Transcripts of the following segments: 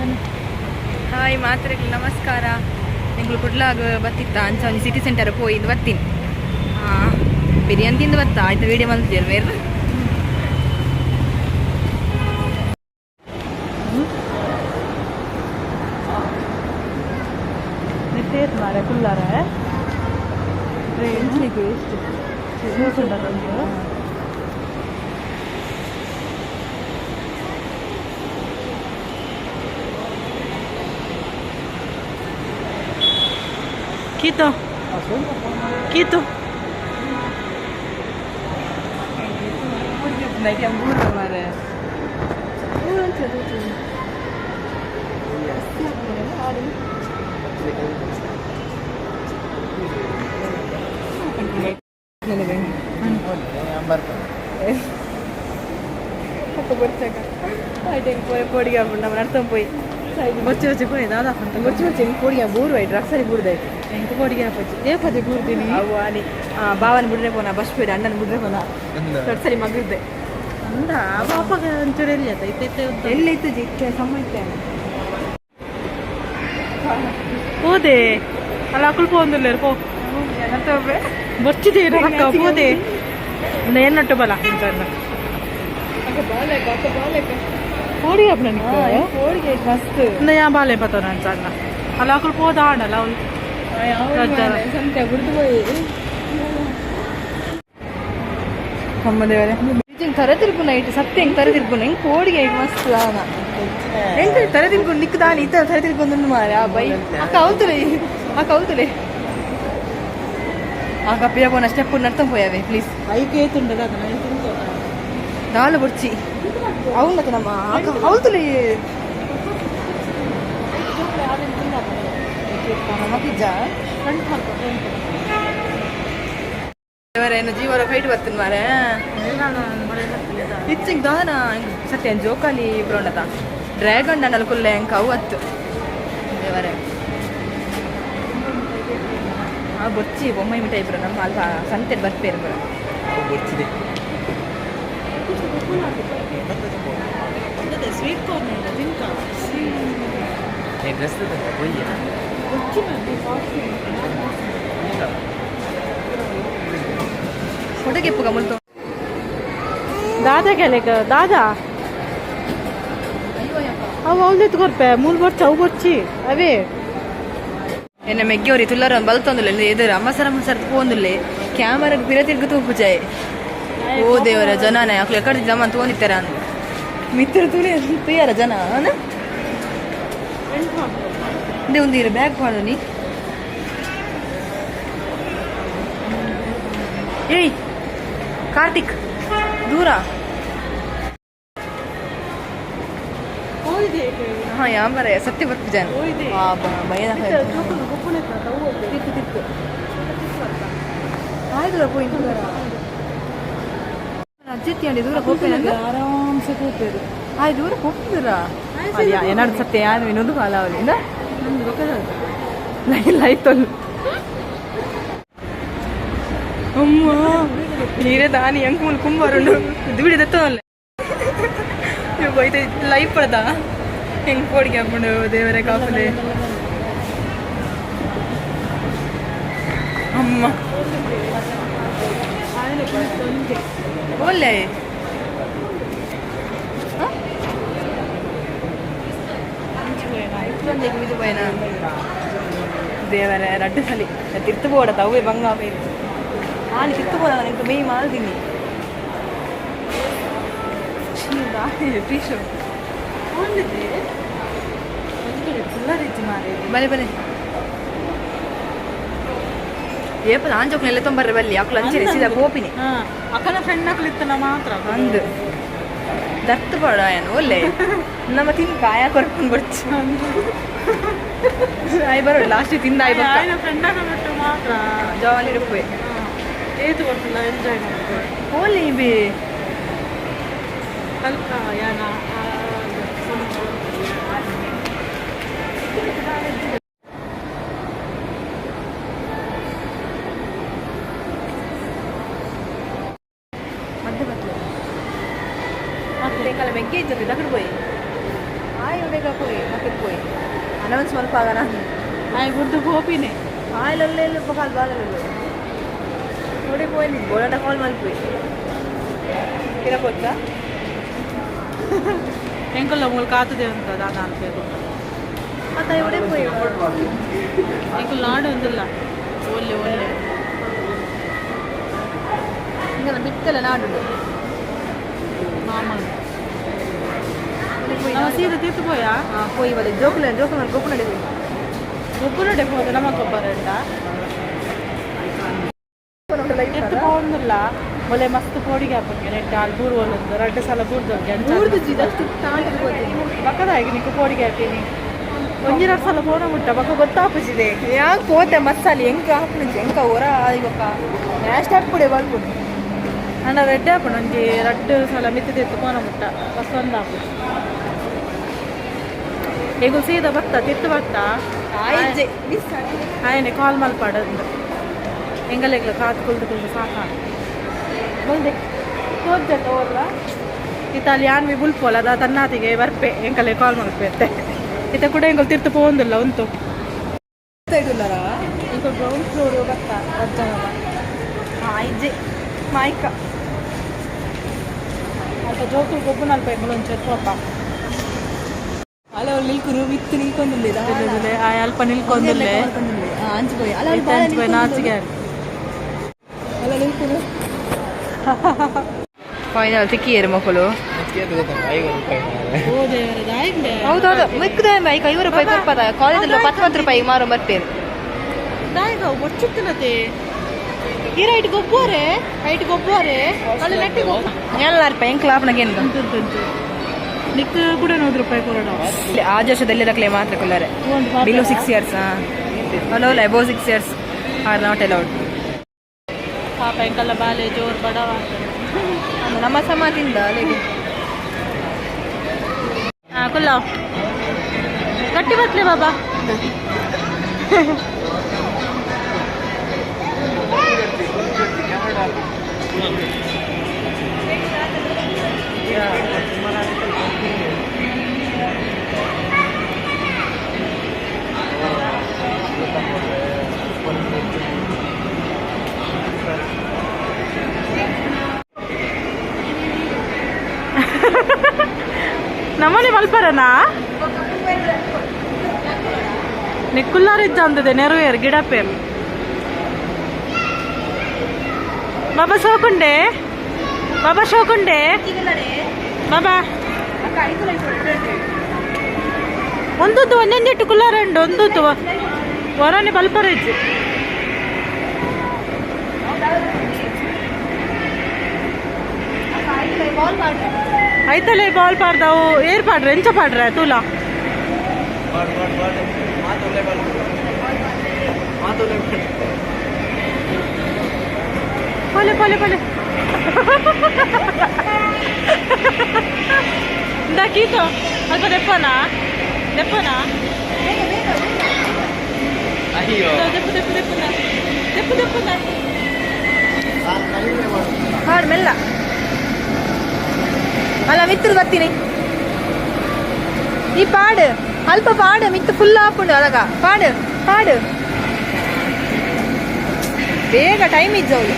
Hi ಮಾತ್ರೆಗ್ ನಮಸ್ಕಾರ. ಎಂಕುಲು ಕುಡ್ಲಾಗ ಬತ್ತಿತ್ತ ಅಂಚ ಒಂಜಿ ಸಿಟಿ ಸೆಂಟರ್ ಪೋಯಿಂದು ಬತ್ತೀನಿ. ಬಿರಿಯಾನಿ ತಿಂದು ಬತ್ತ ಆಯ್ತು. ವೀಡಿಯೋ ಮಲ್ತಿಯಲ್ಲ ಮೇರ್. ಮಾರೆ ಕುಲ್ಲಾರ. ವೇಸ್ಟ್. ಕೀತು ಕೀತು. ಮಾರೆ. ಪೋಡಿಗೆ ನಮ್ಮ ನಡ್ತೊಂದು ಪೋಯಿ. ಬೊಚ್ಚಿ ಬೊಚ್ಚಿ ಪೋಯಿ ದಾದಾ. ಬೊಚ್ಚಿ ಬೊಚ್ಚಿ ಪೋಡಿಗೆ ಬೂರು ಐಟ್ ರಕ್ಸರಿ ಬೂರ್ದಾಯ್ತು. ಎಂಕ್ ಪೋಡಿಗೆ ಆಪುಜಿ, ಏಪಜಿ ಬೂರ್ದಿನಿ? ಅವು ಆನಿ ಬಾವನ ಬುಡ್ರೆ ಪೋನ, ಬಸ್ ಪೋಯ್ಡು ಅಣ್ಣನ ಬುಡ್ರೆ ಪೋನ, ಸರಿ ಮಗಿರ್ದೆ. ಅಂದ ಅವ ಅಪ್ಪಗ ಒಂಚೂರು ಎಲ್ಲಿ ಆತ ಇತ್ತೆ ಇತ್ತೆ ಉದ್ದ. ಎಲ್ಲಿ ಇತ್ತು ಜಿಕ್ಕೆ ಸಮ ಇತ್ತೆ. ಹೋದೆ ಅಲ್ಲ, ಅಕುಲ್ ಪೋಂದುಲ್ಲೇರು ಪೋ. ಬೊಚ್ಚಿದೆ ಅಕ್ಕ, ಪೋದೆ ಏನ್ನಟ್ಟು ಬಲ ಇಂಚನ್ನ. ಅಕ್ಕ ಬಾಲೆಕ, ಅಕ್ಕ ಬಾಲೆಕ. ಪೋಡಿ ಅಪ್ಪ ನನಗೆ. ಪೋಡಿಗೆ ಮಸ್ತ್. ಯಾ ಬಾಲೆ ಬತ್ತೋ ಅಂಚನ್ನ ಅಲ್ಲ, ಅಕುಲ್ ಪೋದ ಆಡಲ್ಲ ಅವಳು. ಸಂತೆ ಬುಡ್ದು ಪೋಯಿ. ಅಮ್ಮ ದೇವರೇ, ಹಿಂಗ್ ತರೆ ತಿರ್ಪುನ ಐಟ್ ಸತ್ಯ, ಹೆಂಗ್ ತರೆ ತಿರ್ಪುನ, ಹೆಂಗ್ ಪೋಡಿಗೆ ಐಟ್ ಮಸ್ತ್ ದಾನ. ಎಂತ ತರೆ ತಿರ್ಕೊಂಡು ನಿಕ್ ದಾನಿ ಇತ್ತ ತರೆ ತಿರ್ಕೊಂಡು ಮಾರೆ. ಆ ಬೈ ಅಕ್ಕ ಅವತುಲೆ, ಅಕ್ಕ ಅವತುಲೆ. ಆ ಕಪ್ಪಿಯ ಪೋನ ಸ್ಟೆಪ್ ನಡ್ತಂ ಪೋಯಾವೆ ಪ್ಲೀಸ್. ಐಕೆ ಏತುಂಡದ. ದಾಲ ಬೊರ್ಚಿ ಅವನಕ ನಮ್ಮ ಅಕ್ಕ ಅವತುಲೆ. ನಮಕಿಜ್ಜ ಏನು ಜೀವರ ಫೈಟ್ ಬರ್ತನ್ ಮಾರೆ. ಇಚ್ಚಿಂಗ್ ದಾನ ಸತ್ಯ ಜೋಕಾಲಿ ಬ್ರೋಂಡತ ಡ್ರ್ಯಾಗನ್ ದಂಡಲ್ ಕುಲ್ಲೆ ಅಂಕ ಅವು ಅತ್ತು ದೇವರೇ. ಆ ಬೊಚ್ಚಿ ಬೊಮ್ಮೈ ಮಿಠಾಯಿ ಬ್ರೋ, ನಮ್ಮ ಅಲ್ಪ ಸಂತೆ ಬರ್ಪೇರು ಬ್ರೋ. ಬೊರ್ಚಿದೆ. ಸ್ವೀಟ್ ಕಾರ್ನ್ ತಿಂಕ. ಡ್ರೆಸ್ ಪೊಯ್ಯ. ಫೋಟೋಗೆ ಮುಲ್ತು. ದಾದಾ ಕೆಲೆಗ ದಾದಾ ಅವು ಅವಳು ಕೊರ್ಪೆ ಮೂಲ್ ಬೊರ್ಚಿ, ಅವು ಬೊರ್ಚಿ ಅವೇ. ಎನ್ನ ಮೆಗ್ಗಿಯವ್ರಿ ತುಲ್ಲರ ಒಂದು ಬಲ್ತೊಂದುಲ್ಲ ಎದುರು ಅಮ್ಮಸರ ಅಮ್ಮಸರ ಪೋಂದುಲ್ಲೆ. ಕ್ಯಾಮರಾಗ ಪಿರ ತಿರ್ಗು ತೂಪುಜಾಯ್. ಓ ದೇವರ, ಜನನೇ ಅಕ್ಲು ಎಕಡೆ ಜಮ ತೋನಿತ್ತರ ಅಂದ್ ಮಿತ್ರ ತುಳಿ ತುಯ್ಯಾರ ಜನ. ಅದೇ ಒಂದು ಇರು ಬ್ಯಾಗ್ ಪಾಡೋನಿ. ಏಯ್ ಕಾರ್ತಿಕ್, ದೂರ. ಹಾ ಯಾ ಮರ ಸತ್ಯ ಬರ್ಪುಜಾನ್. ಆ ಭಯದ ತಿಕ್ಕು ತಿಕ್ಕು ಆಯ್ತು ಪೋಯಿ. ಅಜ್ಜತ್ತಿ ಅಂಡಿ ದೂರ ಹೋಗ್ತೇನೆ. ಆರಾಮ್ಸೆ ಕೂತೇರು. ಆಯ್ ದೂರ ಹೋಗ್ತಿದ್ರ ಏನಾದ್ರು ಸತ್ಯ ಯಾರು ಇನ್ನೊಂದು ಕಾಲ ಅವಳಿ ಲೈಫ್ ತೊಲ್. ಅಮ್ಮ ನೀರೇ ದಾನಿ ಎಂಕ್ ಮೂಲು ಕುಂಬಾರುಂಡು ದುಡಿ ದತ್ತವಲ್ಲ ಬೈತ ಲೈಫ್ ಪಡದ. ಹೆಂಗ್ ಪೋಡಿಗೆ ಹಾಕೊಂಡು ದೇವರೇ ಕಾಪಲೆ ಅಮ್ಮ. ಒಳ್ಳೆ ದೇವರೇ, ರಡ್ಡು ಸಲಿ ತಿರ್ತು ಬೋಡತ ಅವೇ ಬಂಗ ಆನಿ ತಿರ್ತು ಬೋಡ. ನನಗೆ ಮೇಯ್ ಮಾಲ್ದಿನಿ ಫಿಶು. ಬಲೆ ಬಲೆ ಏಪ ಆಂಜೋಕ್ನೆಲ್ಲ ತೊಂಬರ್ರೆ ಬಲ್ಲಿ ಅಕ್ಲು ಅಂಚನೆ ಸೀದಾ ಪೋಪಿನಿ. ಅಕ್ಕನ ಫ್ರೆಂಡ್ ನಕಲಿತ್ತನ ಮಾತ್ರ. ಅಂದು ದತ್ತು ಪಡ ಏನು ಒಲ್ಲೆ ನಮ್ಮ ತಿನ್ ಕಾಯ ಕೊರ್ಕೊಂಡು ಬರ್ಚು ಆಯ್ ಬರೋ ಲಾಸ್ಟ್ ತಿಂದ ಆಯ್ ಬಕ್ಕ. ఆయన ಫ್ರೆಂಡ್ ಬಿಟ್ಟು ಮಾತ್ರ. ಜಾಲಿ ಇರುಪ್ಪೆ. ಏತು ಕೊಡ್ತಿಲ್ಲ ಎಂಜಾಯ್ ಮಾಡ್ತಾರೆ. ಓಲೆ ಬೇ. ಕಲ್ಪ ಯಾನ. ಮಧ್ಯೆ ಬತ್ಲೆ ಮತ್ತೆ ಕಲ ಮೆಗ್ಗೆ ಇದ್ದದ್ದು ದಗಡು ಪೋಯಿ ಆಯ್ ಒಡೆಗ. ಪೋಯಿ ಮಕ್ಕಳು ಪೋಯಿ ಅನೌನ್ಸ್ ಮಲ್ಪಾಗ ನಾನು. ಆಯ್ ಗುಡ್ದು ಗೋಪಿನೇ. ಆಯ್ಲಲ್ಲೇ ಪಕಾಲ್ ಬಾಲಲ್ಲ ನೋಡಿ ಪೋಯಿ ಬೋಡಾಟ ಕಾಲ್ ಮಲ್ಪೋಯಿ ಕಿರ ಕೊಚ್ಚ. ಎಂಕಲ್ಲ ಮೂಲ ಕಾತದೆ ಅಂತ ದಾದ ಅನ್ಬೇಕು. ಮತ್ತೆ ಇವಡೇ ಪೋಯಿ. ಎಂಕಲ್ ನಾಡು ಒಂದಿಲ್ಲ, ಒಲ್ಲೆ ಒಲ್ಲೆ. ಹಿಂಗಲ್ಲ ಬಿತ್ತಲ್ಲ ನಾಡು. ಮಾಮ ನಾವು ಸೀದಾ ತೀರ್ತು ಪೋಯಾ. ಪೋಯಿ ಬಲೆ ಜೋಕುಲ ಜೋಕುಲ ಗೊಪ್ಪು ನಡೆ. ಒಬ್ಬರು ಹೋದ ನಮ್ಮ ಗೊಬ್ಬರ ಉಂಟ ಎತ್ತು ಪೋಂದಿಲ್ಲ ಒಳ್ಳೆ ಮಸ್ತ್ ಪೋಡಿಗೆ ಹಾಪಂಗೆ ನೆಟ್ಟ ಅಲ್ಲಿ ಬೂರು ಒಲ್ಲೊಂದು ರಡ್ಡು ಸಲ ಬೂರ್ದು. ಊರ್ದು ಜಸ್ಟ್ ತಾಂಡ್ ಹೋಗ್ತೀನಿ. ಬಕ್ಕದಾಗಿ ನಿಕ್ಕು ಪೋಡಿಗೆ ಹಾಕಿನಿ ಒಂಜಿ ಎರಡು ಸಲ ಪೋಣ ಮುಟ್ಟ ಬಕ್ಕ ಗೊತ್ತಾಪುಜಿದೆ. ಯಾಕೆ ಪೋತೆ ಮಸಾಲೆ ಎಂಕ ಹಾಪುನ ಎಂಕ ಹೊರ ಇವಾಗ ನ್ಯಾಸ್ಟ್ ಹಾಕ್ಬಿಡೆ ಬಲ್ಪುಡು. ಅಣ್ಣ ರೆಡ್ಡೆ ಹಾಪುಣ ಒಂಜಿ ರಡ್ಡು ಸಲ ಮಿತ್ತಿತ್ತು ಪೋಣ ಮುಟ್ಟ ಬಸ್ ಒಂದು ಹಾಪು ಹೇಗೂ ಸೀದಾ ಬತ್ತ ತಿತ್ತು ಬತ್ತ. ಆಯ್ಜೆ ಮಿಸ್. ಆಯನೆ ಕಾಲ್ ಮಲ್ಪಾಡಂದು ಎಂಗಲೆಗ್ಲ ಕಾತು ಕುಲ್ದು ಕುಲ್ದು ಸಾಕ ಬಂದೆ ತೋಜ್ಜತ್ತ ಓಲ್ಲ ಇತ್ತ ಅಲ್ಲಿ ಯಾನ್ ಬಿ ಬುಲ್ಪೋಲ ಅದ ತನ್ನಾತಿಗೆ ಬರ್ಪೆ ಎಂಕಲೆ ಕಾಲ್ ಮಲ್ಪೆ ಅತ್ತೆ ಇತ್ತ ಕೂಡ ಎಂಕಲ್ ತಿರ್ತು ಪೋಂದಿಲ್ಲ ಉಂಟು. ಇಡುಲ್ಲರ. ಈಗ ಗ್ರೌಂಡ್ ಫ್ಲೋರ್ ಬತ್ತ ರಜ್ಜನದ. ಆಯ್ಜೆ ಮಾಯ್ಕ. ಅಲ್ಪ ಜೋಕುಲು ಗೊಬ್ಬು ನಲ್ಪ ಎಂಕಲ್ ಒಂಚೂರು ಪೋಪ. ಅಲ್ಲ ಅವ್ರು ನಿಲ್ಕು ಮಿತ್ತು ನಿಲ್ಕೊಂಡಿಲ್ಲ. ಆ ಅಲ್ಪ ನಿಲ್ಕೊಂದಿಲ್ಲ. ಅಂಚು ಪೋಯಿ ಅಲ್ಲ ಅವ್ರು. ಇತ್ತ ಅಂಚೆ ಪೋಯಿ ನಾಚಿಗೆ. ಅಲ್ಲ ನಿಲ್ಕುನು ಫೈನಲ್ ತಿಕ್ಕಿಯರು ಮಕ್ಕಳು. ಓ ದೇವರ ದಾಯಿಂಡೆ. ಹೌದೌದು ಮಿಕ್ಕದ ಐಕ 50 ರೂಪಾಯಿ ಕೊರ್ಪದ ಕಾಲೇಜಲ್ಲಿ 10 ರೂಪಾಯಿ ಮಾರು ಬರ್ಪೇರು. ದಾಯಿಗ ಒಚ್ಚುತ್ತಿನತೆ ಈರ ಐಟ್ ಗೊಬ್ಬೋರೆ ಐಟ್ ಗೊಬ್ಬೋರೆ ಅಲ್ಲಿ ನೆಟ್ಟಿ ಗೊಬ್ಬ. ಎಲ್ಲ ರೂಪಾಯಿ ಎಂಕ್ಲ ಆಪಣಗೇನು. ನಿಕ್ ಕೂಡ 100 ರೂಪಾಯಿ ಕೊಡೋಣ. ಆಜರ್ಷದಲ್ಲಿ ರಕ್ಲೆ ಮಾತ್ರ ಕೊಲ್ಲಾರೆ ಬಿಲೋ 6 ಇಯರ್ಸ್ ಅಲೋ ಅಲ್ಲ above 6 years are not allowed. ಪಾಪ ಎಂಕಲ್ಲ ಬಾಲೆ ಜೋರು ಬಡವ. ನಮ್ಮ ಸಮಾಧಿಂದ ಅಲ್ಲಿಗೆ. ಹಾ ಕುಲ್ಲ ಗಟ್ಟಿ ಬತ್ಲೆ ಬಾಬಾ. ನಮ್ಮನೆ ಮಲ್ಪರನಾ ನಿಕ್ಕುಲ್ಲಾರಿದ್ದ ಅಂದದೆ ನೆರವೇರು ಗಿಡಪೇರು ಬಾಬಾ ಸೋಕುಂಡೆ ಬಾಬಾ ಶೋಕುಂಡೆ ಬಾಬಾ ಒಂದೊಂದು ಒಂದೊಂದಿಟ್ಟು ಕುಲ್ಲಾರಂಡು ಒಂದೊಂದು ವರನೆ ಬಲ್ಪರೇಜು. ಐತಲೆ ಬಾಲ್ ಪಾಡ್ದವು ಏರ್ ಪಾಡ್ರೆ ಎಂಚ ಪಾಡ್ರೆ ತೂಲಾ. ಪೊಲೆ ಪೊಲೆ ಪೊಲೆ ಇಂದ ಕೀತೋ ಅಲ್ಪ ದೆಪ್ಪನಾ ದೆಪ್ಪನಾ. ಅಯ್ಯೋ. ದೆಪ್ಪು ದೆಪ್ಪು ದೆಪ್ಪುನ ದೆಪ್ಪು ದೆಪ್ಪುನ. ಹಾಡು ಮೆಲ್ಲ ಅಲ್ಲ ಮಿತ್ರ ಬರ್ತೀನಿ ಈ ಪಾಡು ಅಲ್ಪ ಪಾಡು ಮಿತ್ತು ಫುಲ್ ಆಪುಂಡು ಅದಾಗ ಪಾಡು ಪಾಡು ಬೇಗ ಟೈಮ್ ಇಜ್ಜವಳು.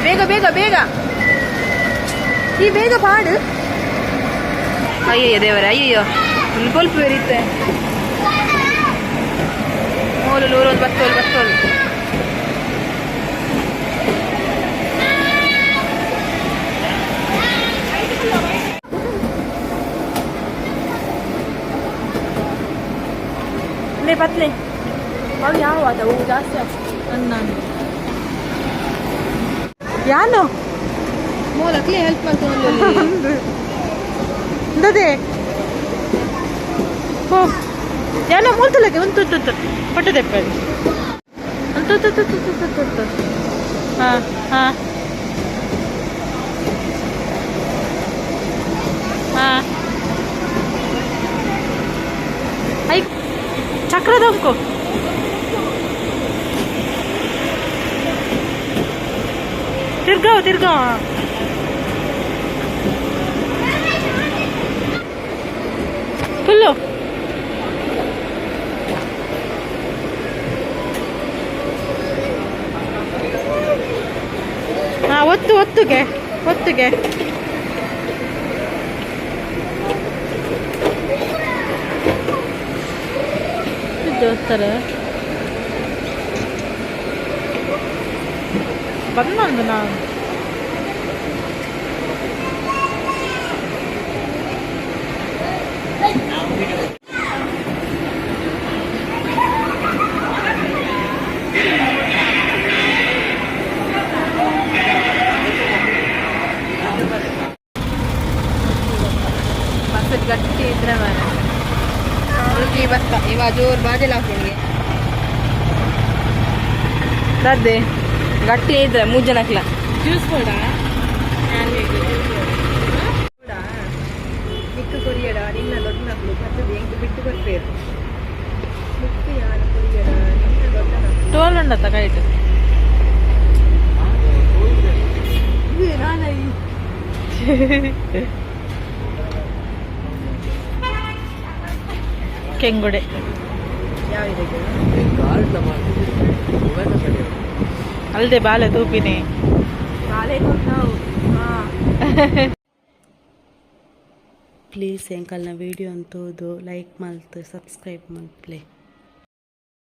ಬೇಗ ಬೇಗ ಬೇಗ ಈ ಬೇಗ ಪಾಡು. ಅಯ್ಯಯ್ಯೋ ದೇವರೇ ಅಯ್ಯಯ್ಯೋ ಫುಲ್ ಪೊಲ್ಪ ಬೇರಿತ್ತೆ ಮೂಲು ನೂರೊಂದು ಬತ್ತೋಲು ಬತ್ತೋಲು. ಲೇ ಪತ್ಲೆ ಅವು ಯಾವ ಆತ ಹೂ ಜಾಸ್ತಿ ಆಗ್ತದೆ. ನನ್ನ ಯಾನು ಮೂಲಕ್ಲೆ ಹೆಲ್ಪ್ ಮಾಡ್ಕೊಂಡು. ಇಂದದೆ ಓ ಯಾನೋ ಮೂಲ್ತಲಕ್ಕೆ ಉಂಟು ಉಂಟು ಉಂಟು ಪಟ್ಟು ದೆಪ್ಪ ಉಂಟು ಉಂಟು ಉಂಟು ಉಂಟು ಉಂಟು ಉಂಟು ಹಾ ಹಾ ಹಾ I ಚಕ್ರದಂಕು. ತಿರ್ಗಾವ ತಿರ್ಗಾವ. ಫುಲ್ಲು. ಹಾ, ಒತ್ತು ಒತ್ತುಗೆ ಒತ್ತುಗೆ. ದೋಸ್ತರ ಬಂದ್ ನಾನು. ಬಸ್ ಗಟ್ಟಿ ಇದ್ರೆ ಮಾರೆ ಮುಲ್ಕಿ ಬಸ್ತ ಇವ ಜೋರು ಬಾಜೆಲ್ಲ ಹಾಕೊಂಡಿಗೆ ದದ್ದೆ ಗಟ್ಟಿ ಇದ್ರೆ ಮೂರು ಜನಕ್ಲ. ಜ್ಯೂಸ್ ಕೊಡ. ನಿಕ್ಕು ಕೊರಿಯಡ ನಿನ್ನ ದೊಡ್ಡ ನಕ್ಲು ಬರ್ತದೆ ಎಂಕ್ ಬಿಟ್ಟು ಬರ್ಪೇರು ನಿಕ್ಕು ಯಾರು ಕೊರಿಯಡ ನಿನ್ನ ದೊಡ್ಡ ನಕ್ಲು. ಟೋಲ್ ಉಂಡತ್ತ ಕೈಟ್. ನಾನೈ. ಕೆಂಗುಡೆ. ಯಾವ ಇದಕ್ಕೆ? ಅಲ್ದೆ ಬಾಲೆ ತೂಪಿನಿ. ಬಾಳೆ ನಾವು ಹಾಂ. ಪ್ಲೀಸ್ ಎಂಕಲ್ನ ವೀಡಿಯೋ ತೂದು ಲೈಕ್ ಮಲ್ತ್ ಸಬ್ಸ್ಕ್ರೈಬ್ ಮಲ್ಪ್ಲೆ.